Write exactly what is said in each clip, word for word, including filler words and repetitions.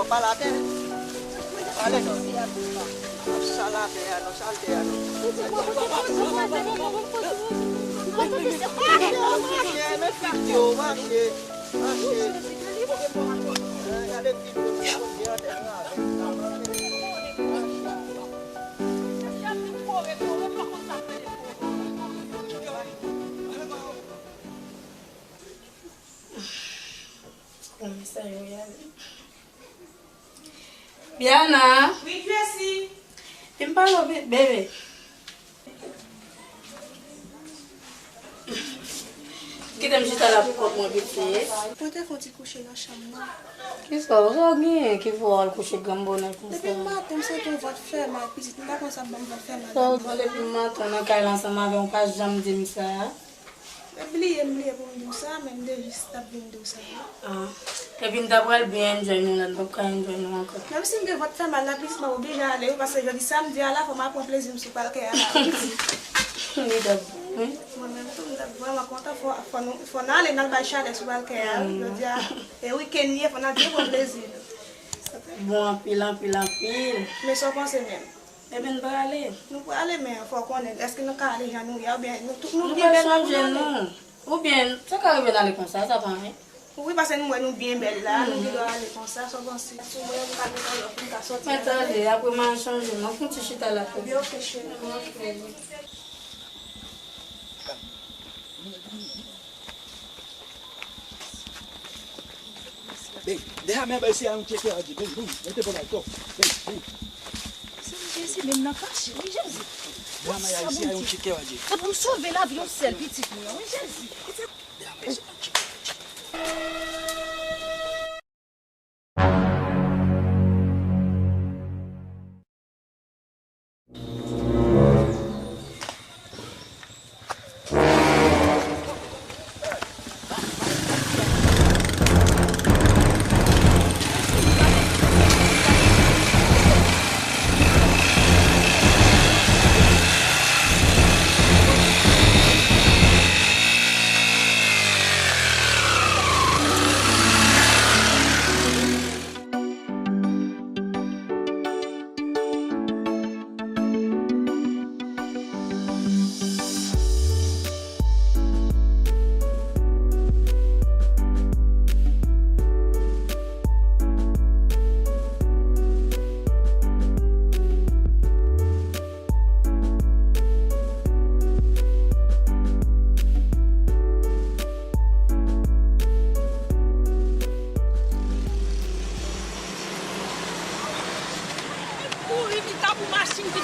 w ap pale atè. Pale non. Sal atè a non, sal tè a non. Mache, men figi w, mache, mache. Gade figi w, mache atè a. Kòman sa yo ye ale? Biana. Wi, Jessie. Vin pale w, be-, bebe. Kite m chita la pou kont mwen, pitit. Mwen te fè yon ti kouche nan chanm nan. Kisa w, sa w genyen ki fè w al kouche granm bonè konsa? Depi maten, m santi yon vant fè mal, pitit. M pa konn sa k ban m vant fè mal. Sa w fè depi maten w nan kay la ansanm avè m, w pa janm di m sa? M bliye, m bliye pou m di w sa, men m te jis t ap vin di w sa. Ah. Epi m ta pral byen enjoy nou la, m p ap ka enjoy nou ankò. Menm si m gen vant fè mal la, pitit, m ap oblije ale wi, paske jodi samdi a la, fò m al pran plezi m sou palkè a la wi, pitit. Li t ap bon, wi. Mwen menm tou, m t ap vrèman kontan, fò, fò nou, fò n ale, n al bay chalè sou palkè a wi, jodi a, e wikenn li ye, fò n al byen pran plezi nou. Bon anpil, anpil, anpil. Men sa w panse menm? Ebyen, n prale. Nou prale, men fò w konnen, èske nou ka ale jan nou ye a, oubyen nou tout nou byen bèl la pou n ale? Nou pral chanje nou. Oubyen, sa ka rive n ale konsa, sa pa anyen. Wi, paske nou wè nou byen bèl la, nou gen dwa ale konsa, sa w panse? Si w mwen, m ka met anlè pou m ka sòti. Mèt ale, apre m al chanje m, fè yon ti chita la pou. Ebyen, oke, cheri. Oke. Bey, deja men bay si a yon tcheke a di, bey, bey, mete bon alkò, bey, bey. Se Jezi menm nan kache, wi, Jezi. Deja men bay si a yon tcheke a di. Se pou m sove lavi yon sèl pitit mwen, wi, Jezi. Deja men si a yon tcheke a di.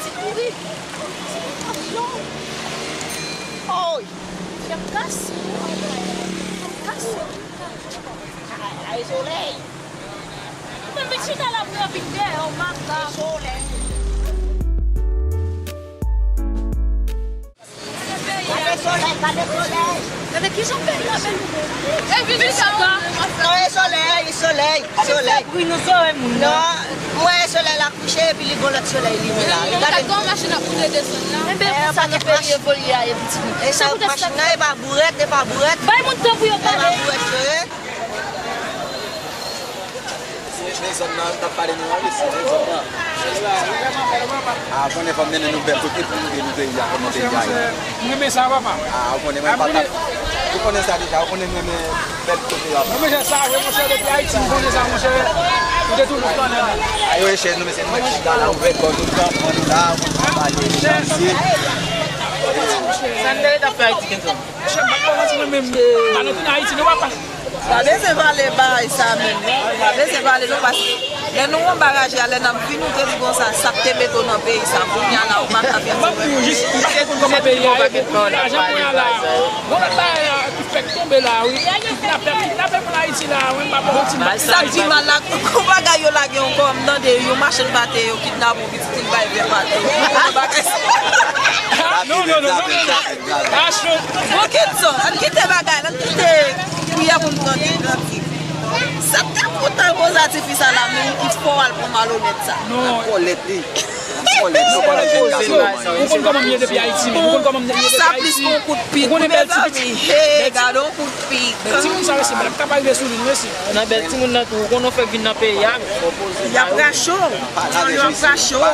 Ti kouri. Atyon. Oy. Fè m kase. Fè m kase. Ay, ay, solèy. Mwen vin chita la pou yo vin dèyè w, makak. Solèy. Gade solèy, gade solèy. Gade kijan peyi a bèl. E vin chita. Non, e solèy, e solèy, solèy. Bri nou sove moun nan. Non, mwen e solèy la kouche epi li gon lòt solèy li menm la. Gade gon machin ap moute desann la. Enben konsa ke peyi evolye a ye pitit. E sa machin nan e pa bourèt, e pa bourèt. Bay moun tan pou yo pale. E pa bourèt yo ye. Se, se zòn nan, t ap pale nou an, wi, se, se zòn nan. A, ou konnen fò m mennen nou bèl kote pou nou vin nou peyi a, kòman peyi a ye. Mwen renmen sa, papa. A, ou konnen mwen pa t ap, ou konnen sa deja, ou konnen mwen renmen bèl kote a. Mwen renmen sa, wi, monchè, depi Ayiti, m konnen sa, monchè. Ou te toujou konnen. A, yo, e chèz nou, mesye, nou mèt chita la, ouvè kò nou, kanpe la, ou konnen pale, mesye. Sa n te ret ap fè Ayiti, kenbe. Monchè, m pa t kòmanse mwen menm. Valentine Ayiti, non, papa. Pa bezwen pale bagay sa menm, non. Pa bezwen pale, non, paske lè nou yon bagaj la, lè n ap vin, ou te di konsa, sa k te mete w nan peyi sa, kounye a la, ou pa ka vin di, wè. Jis, m pa t konn kòman peyi a ye, bon, kounye a, jan kounye a la, gon lòt bagay la ki fèk tonbe la, wi. Kidnapè, kidnapè moun Ayiti la, wi, m pa bon ti bagay. Sa k pi mal la, gon bagay yo lage ankò, m tande yon machann pate yo kidnape yon pitit, li bay vè pate. Gon bagay sa. Non, non, non, non, non, non. Bon, kit sa, ann kite bagay la, ann kite priyè pou n tande, granti. Sa t ap kontan gwo zatifis a la, men li fò al pran malonèt sa. Non. Kòlèt li. Kòlèt, nou konnen jen gason. Ou konn kòman m ye depi Ayiti, men. Ou konn kòman m ye depi Ayiti. Sa plis kon kout pik, wi, mezanmi. Hey, gade yon kout pik. Timoun sa yo se blag, ta pa rive sou li, mesye. Nan bèl timoun nan tou, ou konn nou fèk vin nan peyi a, men. Y ap rache w. Yo ap rache w.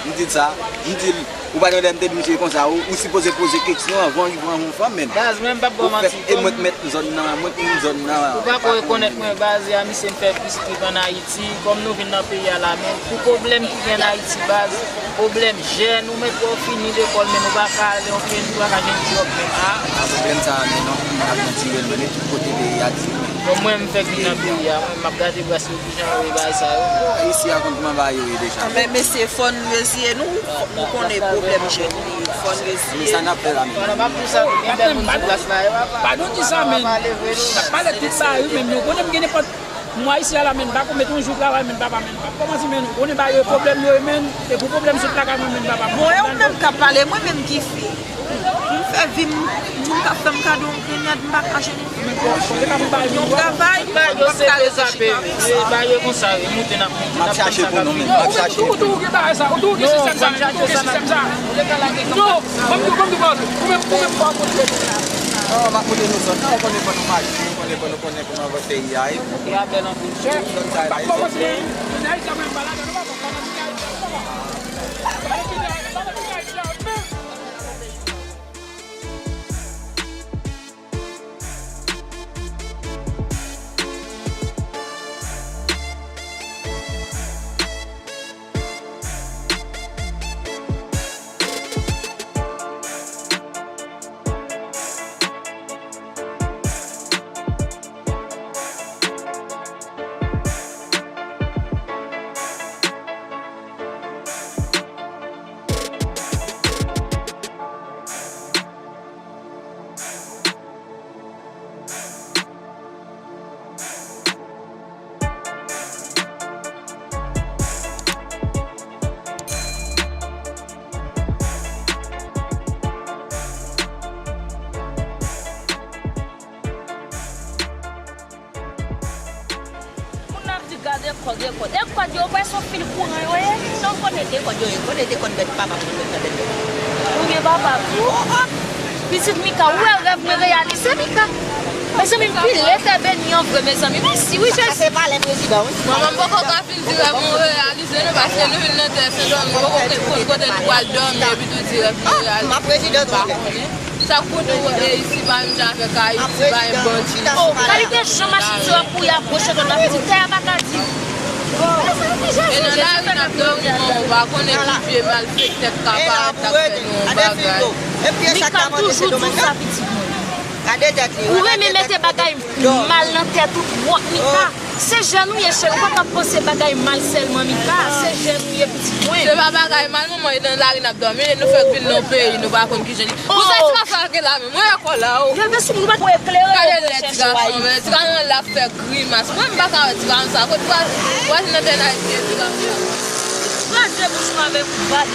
M di sa, m di l. Ou pa tande lè m te di misye konsa, ou, ou sipoze poze keksyon anvan w rive an yon fanm menm. Baz, mwen m p ap ba w manti. E mwen k mèt zòn nan, mwen k moun zòn nan. Ou pa ko rekonèt mwen, baz, e a misye m fè plis trip ann Ayiti. Kòm nou vin nan peyi a la menm, pou pwoblèm ki gen ann Ayiti, baz, pwoblèm jèn, ou mèt wè w fini lekòl, men nou pa ka ale yon peyi, nou pa ka jwenn djòb menm. A, a pwoblèm sa a, men non, n ap nan tirèl, men tout kote peyi a di. Bon, mwen, m fèk vin nan peyi a, mwen, m ap gade brase. Jan yo ye bagay sa yo. Isi a konn kòman bagay yo ye deja. Men mesye, fò n reziye nou, nou konnen pwoblèm jèn li, fò n reziye nou. Sa n ap fè la menm? Fò n ap pou sa, gen bèl moun sou plas la, yo pa. Padon di sa, men. N ap pale tout bagay, wi, men nou konnen m gen nenpòt. Mwen isi a la, men, m pa ko mete yon jou travay, men, papa, men, m pa kòmanse, men, nou konnen bagay yo, pwoblèm yo ye, men, e pou pwoblèm sot lakay mwen, men, papa. Bon, e ou menm k ap pale, mwen menm ki fi. M fè vi m, moun k ap fè m kado yon grenad, m pa ka jwenn yon travay, m p ap ka rete chita konsa. M ap chache pou nou menm, m ap chache pou nou. Ou tou gen bagay sa, ou tou gen sistèm sa, ou tou gen sistèm sa. Non, ban m di w, ban m di w, ou menm, ou menm pa w kontre. Non, m ap montre nou zòn nan, ou konnen fò nou mache, ou konnen fò nou konnen kòman peyi a ye. Peyi a bèl anpil. Zòn sa yo. Moun nan ap di gade kòd, e kòd. E kòd yo, ou kwè se yon fil kouran yo ye? Non, m konnen de kòd yo ye. M konnen de kòd bèt papa m, m konnen bèt papa m. Ou gen papa tou? Oh, oh. Pitit Mika, ou wè rèv mwen reyalize, Mika? Mezanmi, m pile tè beni an vre, mezanmi. Mèsi, wi, Jezi. Sa se palè prezidan, wi. Manman m poko ka fin di rèv mwen reyalize, non, paske nou vin nan tè Sendomeng, nou poko konn kote nou pral dòmi, epi tou di rèv nou reyalize. M ap prezidan tou. Sa k pou nou e isi pa menm jan avèk Ayiti, pa menm bandi. Oh, kalite jan machin sa yo ap kouri ap boche zòn nan, pitit tè a pa ka di. E nan lari n ap dòmi, men ou pa konnen ki vye malfektè k ka parèt, k ap fè nou yon bagay. Mika toujou di sa, pitit mwen. Ou renmen mete bagay mal nan tèt ou twòp, Mika. Se jèn ou ye, cheri, ou pa ka panse bagay mal sèlman, Mika. Se jèn ou ye, pitit mwen. Se pa bagay mal, manman, e nan lari n ap dòmi, e nou fèk vin nan peyi, nou pa konn kijan li. Ou sa ti gason sa gen la menm, mwen wè kò la, o. Leve sou mwen, ou pa t eklere. Gade lè ti gason, men ti gason la ap fè grimas. Mwen, m pa ka wè ti gason sa. Kot vwa-, vwazin nan te nan ti gason sa. Kraze bouch mwen avèk ou, bab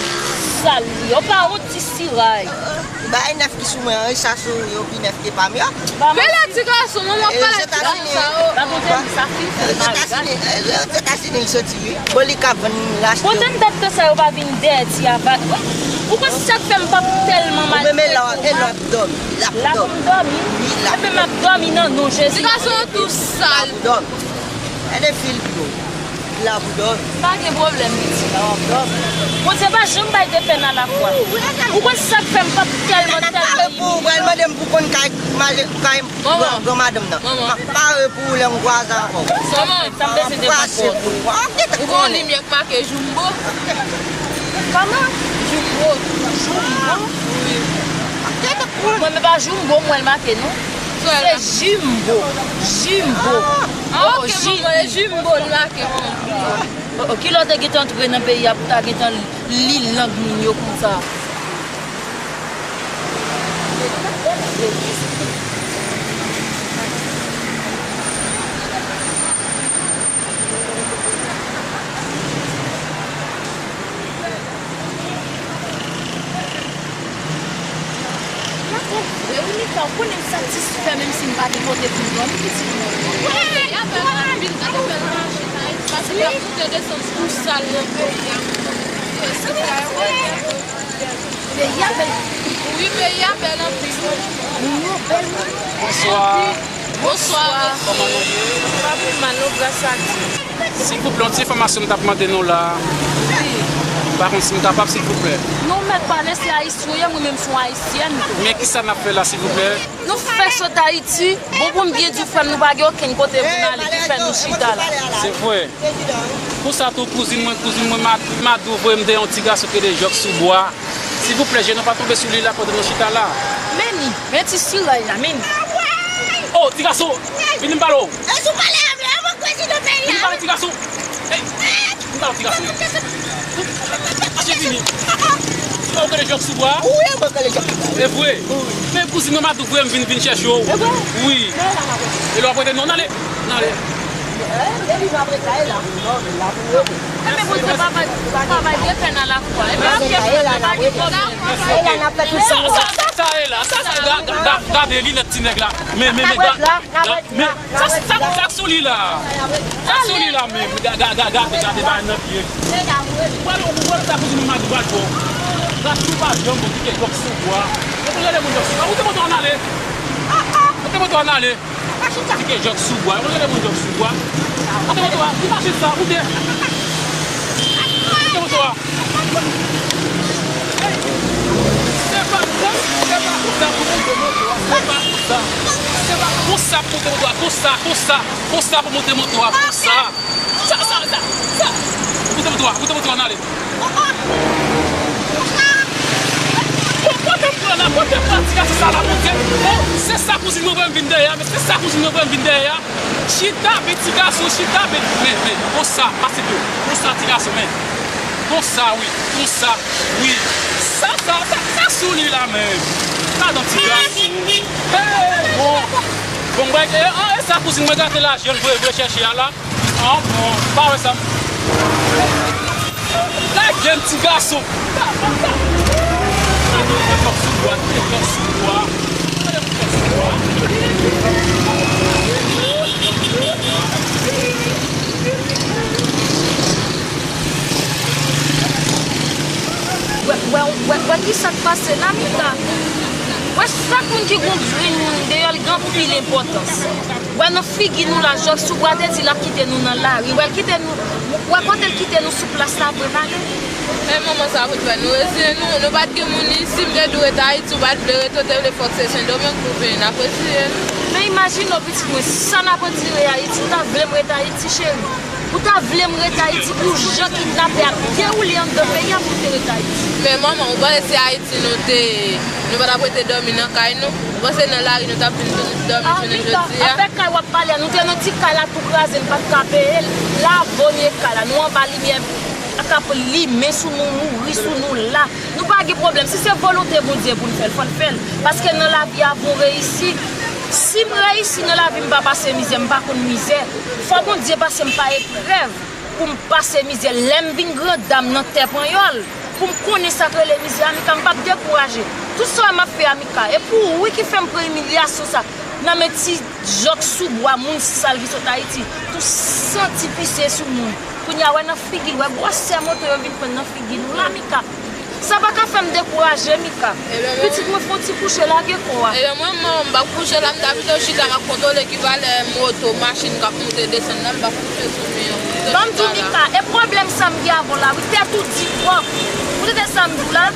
sal li. Ou pa wont ti siray. Bay nèf ki sou mwen an, e sa sou yo pi nèf ke pa m yo. Pale ti gason, manman, pale ti gason sa, o. Pa monte m, sa fi fè mal, gade. Etazini, e, Etazini l soti, wi. Bon, li ka vann, l achte. Pote m tèt konsa, yo pa vin dèyè ti ava. Ou konn sa k fè m p ap tèlman mal. Ou menm e la, e l ap dòmi, l ap dòmi. L ap dòmi? Wi, l ap dòmi. Epi m ap dòmi nan non Jezi. Ti gason an tou sal. L ap dòmi. Gade fil pou yo. La pou dòmi. Pa gen pwoblèm, pitit la, w ap dòmi. Bondye pa janm bay de pèn alafwa. Ou konn sa k fè m p ap tèlman, tèlman. Mwen pare pou ou, pral mande m pou konn kay, kay gran, gran madanm nan. M ap pare pou ou lè m kwaze avè w. Manman, sa m bezwen de konpòt. Ou gen yon limyè k make Jumbo. Kòman? Jumbo. Jumbo? Wi. Mwen, men pa Jumbo m wè l make, non. Se Jimbo. Jimbo. Ah, ok, manman, e Jimbo l make, manman. Oh, oh, kilè w te gentan antre nan peyi a pou ta gentan li lang moun yo konsa? Veronika, ou konnen m satisfè menm si m pa gen kote pou m dòmi, pitit mwen. Wi, y ap fè l anpil, gade fè l mache, paske y ap moute desann tou sal nan peyi a. Peyi a bèl. Wi, peyi a bèl anpil. Moun yo bèl, moun yo bèl. Bonswa. Bonswa, mesye. Kòman nou ye? Pa pi mal, non, gras a Dye. Silvouplè, yon ti enfòmasyon m t ap mande nou la. Wi. M pa konn si m kapab, silvouplè. Non, mèt pale, se ayisyen ou ye, mwen menm se yon ayisyèn tou. Men kisa n ap fè la, silvouplè? Nou fè sot Ayiti. Bon, pou m byen di w, frè m, nou pa gen okenn kote pou n ale ki fè nou chita la. Se vre. Konsa tou, kouzin mwen, kouzin mwen, Mad-, Madou voye m dèyè yon ti gason ki rele Jòk sou bwa. Silvouplè, je nou pa tonbe sou li la pandan nou chita la. Men li, men ti siray la, men li. Oh, ti gason, vini m pale w. E sou pale avè avè prezidan peyi a. Vini pale ti gason. Ey, vini pale ti gason. Mache vini. Ou pa ou kale Jòk sou bwa? Wi, mwen kale Jòk sou bwa. E vre? Wi. Men kouzin mwen Madou voye m vin, vin chèche w. E vre? Wi. E lè w ap rete non, n ale. N ale. Enben, Bondye pa bay, pa bay de pèn alafwa. Enben, n ap fè pèn, pa gen pwoblèm. Sa, sa, sa, sa e la, sa, sa, ga-, ga-, ga-, gade linèt ti nèg la. Men, men, men, ga-, ga-, men, sa, sa, sa k sou li la? Sa k sou li la menm? Ga-, ga-, ga-, gade, gade bagay nan pye. Ou wè, ou wè sa kouzin mwen Madou pral fè w. Gad si w pa janm bon kite Jòk sou bwa. Ou konn gade moun Jòk sou bwa. Moute moto a n ale. Moute moto a n ale. Ti ke Jòk sou bwa. Ou konn gade moun Jòk sou bwa. Moute moto a. Ki machin sa? Moute. Moute moto a. Se pa, se pa konsa pou moute moto a. Se pa konsa. Se pa konsa pou moute moto a. Konsa, konsa. Konsa pou moute moto a. Konsa. Sa, sa, sa, sa. Moute moto a. Moute moto a n ale. Bon, pote m pran la, pote m pran ti gason sa la, pote. Bon, se sa kouzin mwen voye m vin dèyè a, men se sa kouzin mwen voye m vin dèyè a. Chita, men ti gason, chita, men, men, men, konsa, pase tou. Konsa, ti gason, men. Konsa, wi, konsa, wi. Sa, sa, sa, sa sou li la, men. Gadon ti gason. Hey, bon. Bon, mwen, e, e, e sa kouzin mwen gate lajan l voye, voye chèche a la. Ah, bon, pa wè sa. Lage m, ti gason. Wè, wè, wè, wè kisa k pase la, Mika. Wè, chak moun ki gon grenn moun deyò l gen anpil enpòtans. Wè nan figi nou la, Jòk sou bwa te di l ap kite nou nan lari. Wè l kite nou, wè kote l kite nou sou plas la, vre pa vre? Men manman sa pou t fè nou reziyen nou. Nou pa t gen moun isit, m te dwe ret Ayiti, ou pa t vle ret, ou te vle fòk se Sendomeng pou vini, n ap reziyen nou. Men imajine w, pitit mwen, sa n ap andire Ayiti, ou ta vle m ret Ayiti, cheri? Ou ta vle m ret Ayiti pou jan kidnapè ap dewoule anndan peyi a pou m te ret Ayiti? Men manman, ou panse si Ayiti nou te, nou pa t ap rete dòmi nan kay nou? Ou panse nan lari nou t ap vin dòmi jounen jodi a? Avèk kay w ap pale a, nou te nan ti kay la tou kraze, n pa t ka peye l. Lave w ye kay la, nou anba limyè k ap limen sou nou, mouri sou nou la. Nou pa gen pwoblèm. Si se volonte Bondye pou n fè l, fò n fè l. Paske nan lavi a, pou w reyisi, si m reyisi nan lavi, m pa pase mizè, m pa konn mizè. Fò Bondye pase m pa eprèv pou m pase mizè. Lè m vin grandam nan tè panyòl, pou m konnen sa k rele mizè, Amika, m p ap dekouraje. Tout sa w wè m ap fè, Amika, e pou ou wi ki fè m pran imilyasyon sa nan men ti jòk sou bwa, moun sal ki sot Ayiti. Tou santi pise sou moun. Kounye a, wè nan figi l, wè gwosè moto yo vin pran nan figi nou la, Mika. Sa pa ka fè m dekouraje, Mika. Pitit mwen, fè yon ti kouche, lage kò a. Ebyen, mwen, mwen, m p ap kouche la, m ta pito chita, m ap kontwole ki valè moto, machin k ap monte desann la, m p ap kouche sou mi an. Ban m di w, Mika, e pwoblèm sa m gen avè w la, wi, tèt ou di twòp. Ou tande sa m di w la?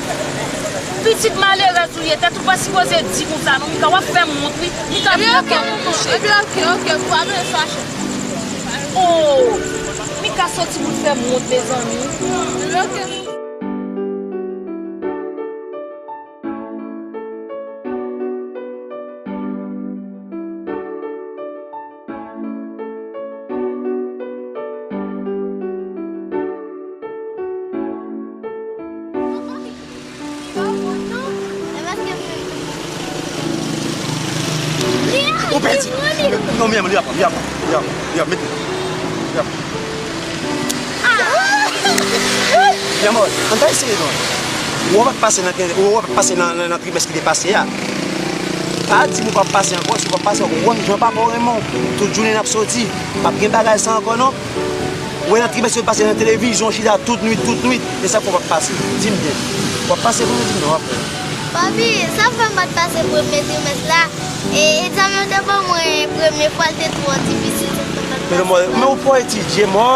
Pitit malerèz ou ye, tèt ou pa sipoze di konsa, non, Mika, w ap fè m wont, wi. Mika, vin, oke, manman, kouche. Ebyen, oke, oke, pa bezwen fache. Oh, Mika soti pou l fè m wont, mezanmi. Ebyen, oke. Ou pèdi. Non, mi amor, li ap pran, li ap pran, li ap pran, li ap mete. Li ap pran. Mi amor, ann ta eseye non. Ou wè w pa t pase nan, ou wè w pa t pase nan, nan, nan trimès ki te pase a. Pa di m ou p ap pase ankò, si w p ap pase ankò, ou wè m jan papa w renmen w. Tout jounen n ap soti. P ap gen bagay sa ankò non. Ou wè nan trimès yo pase nan televizyon, chita tout nwit, tout nwit. E sa k fè w p ap pase? Di m byen. W ap pase pou nou di m non, w ap wè. Papi, sa fè m pa t pase premye trimès la. E egzamen yo te ban mwen premye fwa, l te twò difisil, sa fè m pa t pase. Men ou fò etidye, mò.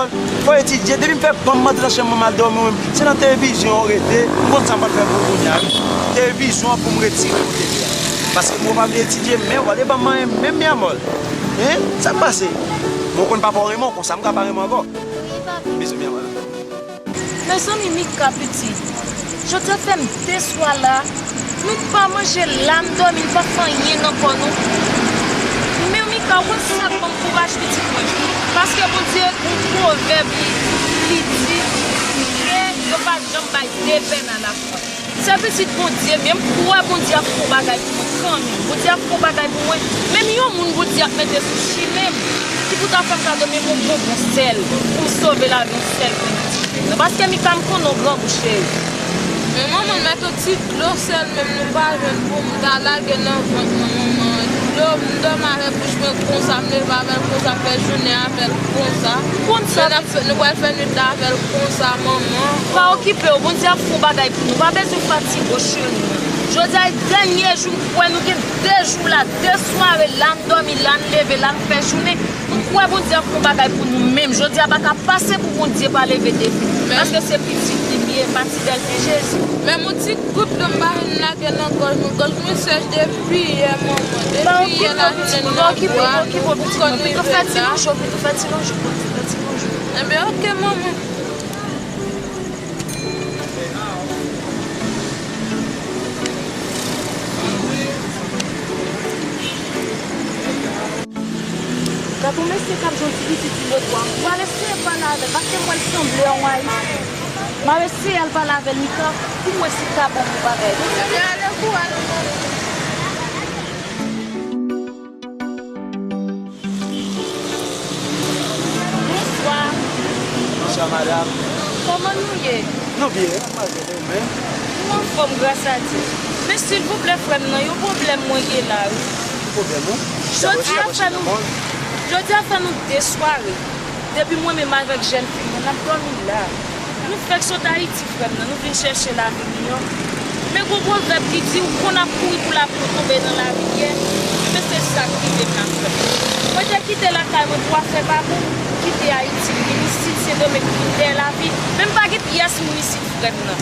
Fò etidye. Depi m fè banm m antre nan chanm mwen, m al dòmi, mwen, se nan televizyon ou rete. M konn sa m pral fè pou kounye a, wi. Televizyon an pou m retire kote li a. Paske mwen pa vle etidye, men w ale ban m manyen menm, mi amor. Hein? Sa k pase? Mwen konn papa w renmen w konsa, m ka pa renmen w ankò. Wi, papi. Bizou, mi amor. Mezanmi, Mika pitit, jodi a fè m de swa la, nou pa manje la, n dòmi, n pa fè anyen nan kò nou. Men Mika, ou konn sa k ban m kouraj pitit mwen? Paske Bondye, yon pwovèb, li, li di ke yo pa janm bay de pèn alafwa. Se pitit Bondye m ye, m kwè Bondye ap fè yon bagay pou mwen kanmenm. Bondye ap fè yon bagay pou mwen. Menm yon moun Bondye ap mete sou chimen m, ki pou ta fè m kado menm yon bonbon sèl, pou m sove lavi yon sèl grenn pitit fi m nan. Paske Mika, m konnen w grangou, cheri. Men manman, mèt yon ti dlo sèl menm nou pa jwenn pou m ta lage nan vant mwen, manman. Dlo, m dòmi avèk bouch mwen konsa, m leve avè l konsa, fè jounen avè l konsa. Konsa. Men n ap fè, nou pral fè nwit la avè l konsa, manman. Pa okipe w, Bondye ap fè yon bagay pou nou. Pa bezwen fatige w, cheri. Jodi a e dènye jou, m kwè nou gen de jou la, de sware la, n dòmi la, n leve la, n fè jounen. M kwè Bondye ap fè yon bagay pou nou menm. Jodi a pa ka pase pou Bondye pa leve defi. Paske se pitit li m ye, m pa ti bèl men Jezi. Men yon ti gout dlo m pa jwenn lage nan gòj mwen. Gòj mwen sèch depi yè, manman. Depi yè lajounen nan bwa. Pito fè ti lonje, pito fè ti lonje, pito fè ti lonje. Enben, oke, manman. Gad yon mesye k ap jwe yon ti pitit sou twotwa. M pral eseye pale avè l, paske m wè l sanble yon Ayisyen. M ap eseye al pale avè l, Mika, pou m wè si l ka ban m yon bagay. Ebyen, ale kou, ale kou. Bonswa. Bonswa, madanm. Kòman nou ye? Nou byen, madanm, ou menm? Nou anfòm, gras a Dye. Men silvouplè, frè m nan, yon pwoblèm mwen gen la, wi. Ki pwoblèm ou? Jodi a fè nou, jodi a fè nou de sware. Depi mwen menm avèk jèn fi mwen, n ap dòmi la. Nou fèk sot Ayiti, frè m nan, nou vin chèche lavi miyò. Men gon pwovèb ki di, ou konn ap kouri pou lapli, ou tonbe nan larivyè. Men se sa k rive m la, frè m. Mwen te kite lakay mwen pou afè pa bon, m kite Ayiti, m vin isit, Sendomeng, pou m dèyè lavi. Men m pa gen pyès moun isit, frè m nan.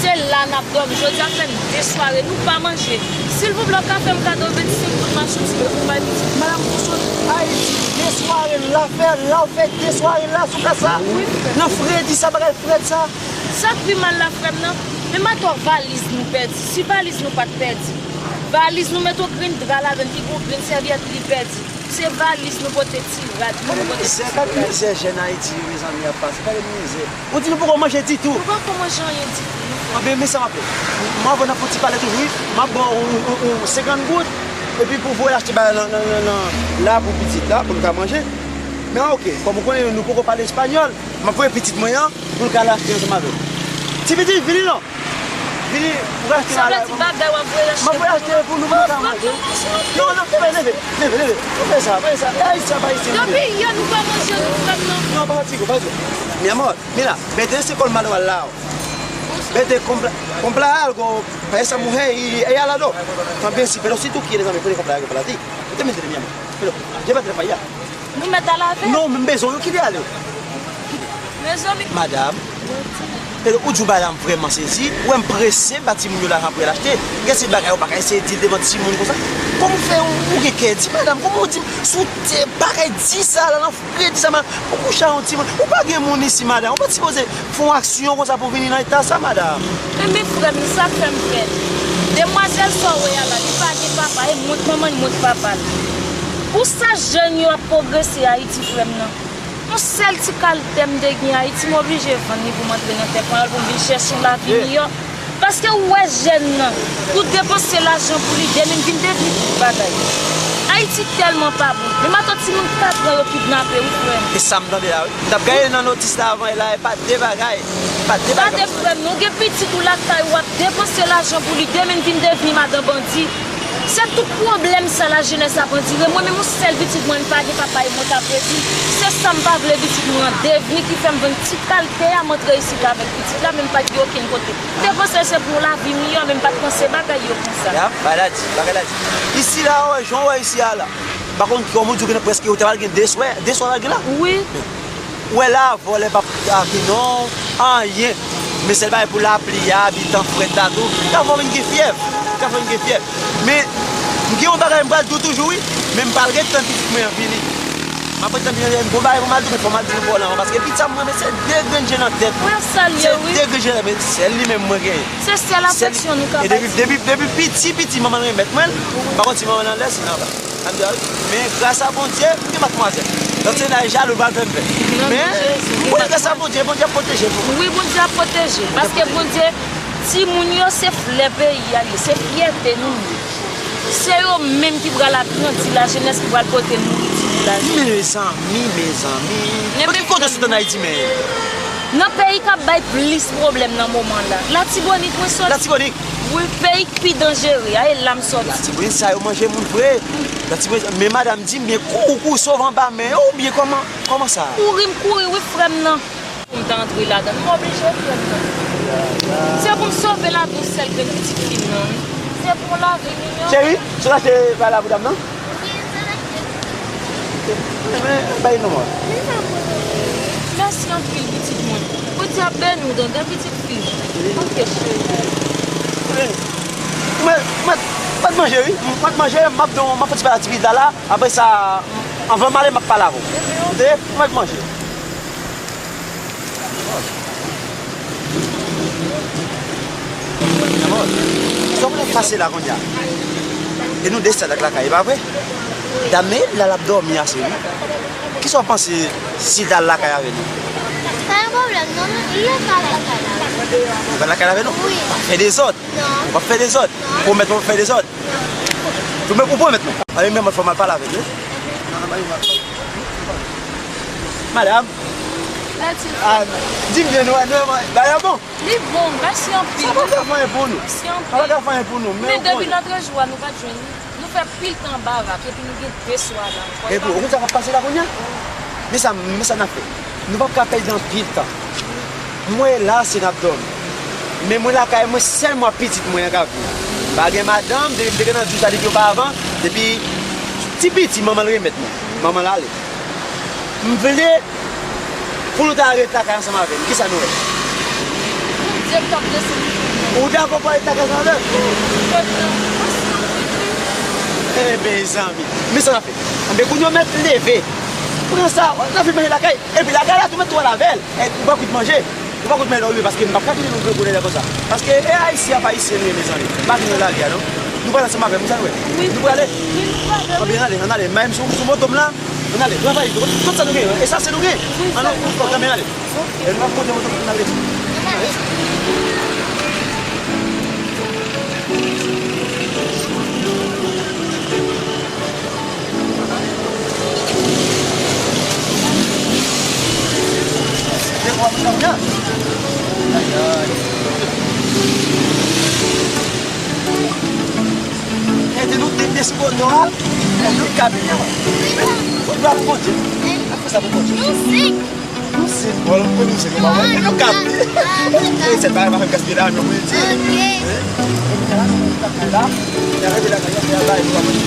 Se la n ap dòmi. Jodi a fè n de sware, nou pa manje. Silvouplè, w ka fè m kado vennsenk goud machin, silvouplè, pou m bay pitit mwen? Madanm, ou sot Ayiti, de sware, la fè, la w fè de sware la sou kasa? Wi, frè. Nan fredi sa, bagay frèd sa. Sa k pi mal la, frè m nan, Menm atò valiz nou pèdi. Si valiz nou pa t pèdi, valiz nou met yon grenn dra ladan l, ki gen yon grenn sèvyèt li pèdi. Se valiz nou pote ti rad, nou pote ti rad. Gad mizè jèn Ayiti yo, mezanmi, ap pase. Gade mizè. Ou di nou poko manje ditou. Nou poko manje anyen ditou, non. Anben, men sa m ap fè. M ap, n ap fè yon ti pale toujou, wi. M ap ba w yon, yon, yon senkant goud. Epi pou voye achte bagay nan, nan, nan, nan, la pou pitit la, pou l ka manje. Men oke, kòm ou konnen nou poko pale espanyòl, m ap voye pitit mwen an pou l ka al achte ansanm avè w. Ti pitit, vini non. Vini, ou ka achte la. Sa vle di bagay w ap voye achte pou nou. M ap voye achte pou nou, pou nou ka manje. Non, non, leve, leve, leve, leve. Ou fè sa, fè sa. E Ayisyen ap Ayisyen. Depi yè nou pa manje, nou frè m nan. Non, pa fatige w, pa fatige w. Mi amor, mira, vete ese colmado al lado. Vete, compra, compra algo para esa mujer y ella al lado. También, sí, pero si tú quieres también puedes comprar algo para ti. Tú te me entiendes, mi amor. Pero llévatela para allá. Nou mèt al avè l. Non, m bezwen yo kite ale. Mezanmi. Madanm. Ou di w madanm vrèman sezi. Ou wè m prese ba timoun yo lajan pou y al achte. Gen se bagay ou pa ka eseye di l devan timoun konsa. Kòman w fè ou, ou gen kè di madanm? Kòman w di m sou tè bagay di sa la nan fredi sa, madanm? Pou kouche a yon timoun. Ou pa gen moun isi, madanm. Ou pa t sipoze fè yon aksyon konsa pou vini nan eta sa, madanm. Enben, frè m, sa k fè m pè. Demwazèl sa w wè a la, li pa gen papa, e mwen k manman l, mwen k papa l. Pou sa jèn yo ap pwogrese Ayiti, frè m nan. Yon sèl ti kal tè m te gen Ayiti, m oblije vann li pou m antre nan tè panyòl, pou m vin chèche yon lavi miyò. Paske ou wè jèn nan, ou depanse lajan pou li, demen vin devni tout bagay. Ayiti tèlman pa bon. Menm atò timoun katran yo kidnape, wi, frè m. E sa m tande la, wi. M t ap gade nan notis la avan, e la, e pa de bagay. Pa de bagay. Gade, frè m, ou gen pitit ou lakay, w ap depanse lajan pou li, demen vin devni madan bandi. Se tout pwoblèm sa lajenès ap andire. Mwen menm, yon sèl pitit mwen, m pa gen papa e mwen ka predi. Se sa m pa vle pitit mwen an devni ki fè m vann ti kal tè a, m antre isit avèk pitit la, men m pa t gen okenn kote. M te panse se pou yon lavi miyò, men m pa t panse bagay yo konsa. Ya, bagay la di, bagay la di. Isi la, wè, jan w wè isi a la. Pa konn kòman w di w gen prèske, ou te pral gen de swè, de swè w pral gen la? Wi. Ou wè la, vòlè p ap atake non, anyen. Men sèl bagay pou lapli a, epi tan frèt la tou, ka fè w vin gen fyèv. Ka fè w vin gen fyèv. Men, m gen yon bagay m pral di w toujou, wi. Men m pral ret tann pitit mwen an vini. M ap ret tann pitit mwen, m gon bagay pou m al di w, men fò m al di w vòlè an, paske pitit sa m renmen, se de grenn je nan tèt mwen. Mwen ap salye w, wi. Se de grenn je, men sèl li menm mwen genyen. Se sèl afeksyon nou ka bay timoun. E depi, depi, depi piti, piti, manman l remèt mwen l. Pa konn si manman l anlè, si l anba. Sa m di a wi. Men gras a Bondye, m gen matmwazèl. Lòt se nan jalou, l pral fè m pè. Men, m konnen gras a Bondye, Bondye ap pwoteje nou. Wi, Bondye ap pwoteje. Paske Bondye, timoun yo se flè peyi a ye, se fyète nou ye. Se yo menm ki pral agrandi lajenès, ki pral pote nouriti pou lajenès. Mezanmi, mezanmi. Nan ki kote w sot ann Ayiti, men? Nan peyi k ap bay plis pwoblèm nan moman la. Latibonit mwen soti. Latibonit? Wi, peyi k pi danjere a, e la m soti. Latibonit sa yo manje moun vre. Latibonit, men madanm di m byen kouri, kouri sove anba men yo, oubyen kòman, kòman sa? Kouri, m kouri wi, frè m nan. Pou m ta antre ladan l, m oblije, frè m nan. Se pou m sove lavi yon sèl grenn pitit fi m nan, wi. Se pou yon lavi miyò. Cheri, se w achte bagay la pou dam nan? Wi, se l achte. Men, bay non, mwen. Mèsi anpil, pitit mwen. Bondye ap beni w, tande, pitit fi m. Ok, cheri. Mwen, mwen, mwen manje, wi. Mwen manje, m ap don, m ap fè ti bagay ti pita la. Apre sa, anvan m ale, m ap pale avè w. Tande? Mwen manje. Sa w ap pase la kounye a? E nou de sèl ak lakay, e pa vre? Dam nan la, l ap dòmi ase wi. Kisa w panse si l t al lakay avè nou? Pa gen pwoblèm non, li ka al lakay la. Li pral lakay la avè nou? Wi. W ap fè dezòd? Non. W ap fè dezòd? Non. Pwomèt mwen w ap fè dezòd? Non. Ou pwomèt mwen? Anben men mwen fò m al pale avè l wi. Madam. Mèsi. Ah, di m byen nou, nou, bagay la bon? Li bon, mèsi anpil. Sa pa ka fè anyen pou nou. Mèsi anpil. Sa pa ka fè anyen pou nou, men ou konnen. Men depi lòtrejou a, nou pa t jwenn li. Nou fè pil tan anba rak, epi nou gen de swa la ankò. Epi, ou konn sa k ap pase la kounye a? Men sa, men sa n ap fè. Nou p ap ka pèdi anpil tan. Mwen la, se n ap dòmi. Men mwen lakay mwen, sèl mwen ak pitit mwen an k ap viv. M pa gen madanm, depi m te gen nan djouj la depi oparavan, depi ti piti, manman l remèt mwen. Manman l ale. M vle pou nou ta ret lakay ansanm avè m. Kisa nou wè? Bondye k ap desann pou nou. Ou dakò pou al ret lakay ansanm avè m? Frè m nan, mèsi anpil wi. Enben, zanmi, men sa n ap fè. Enben, kounye a w mèt leve. Pran sa, n ap vin manje lakay. Epi lakay la tou mèt tou al avè l. E, ou pa kwit manje. Ou pa konn men lè w rive, paske m p ap ka kite nou grenn kounye a konsa. Paske e Ayisyen ap Ayisyen nou ye, mezanmi. M pa vin nan lari a, non. Nou pral ansanm avè m, ou sa nou wè? Wi, nou prale. Wi, nou prale. Anben, ann ale, ann ale. M a menm sou, sou moto m la. Ann ale, travay, tout, tout sa nou genyen, esans nou genyen. Wi, ann, nou fò kanmenm ale. Ok. E nou ap monte moto pou n ale. Ann ale. Devwa moun nan nya. Ayayay. Ede nou tende sou moto a. Ede nou kapi. Fòk nou ap konte. Ap fè sa pou konte. Nou sik. Nou sik. Bon, nou sik, nou pa wè. Ede nou kapi. E sèl bagay pa fè m gaspiye la, men mwen di. Ok. La, y a rete la, y a bay, nou pa konte.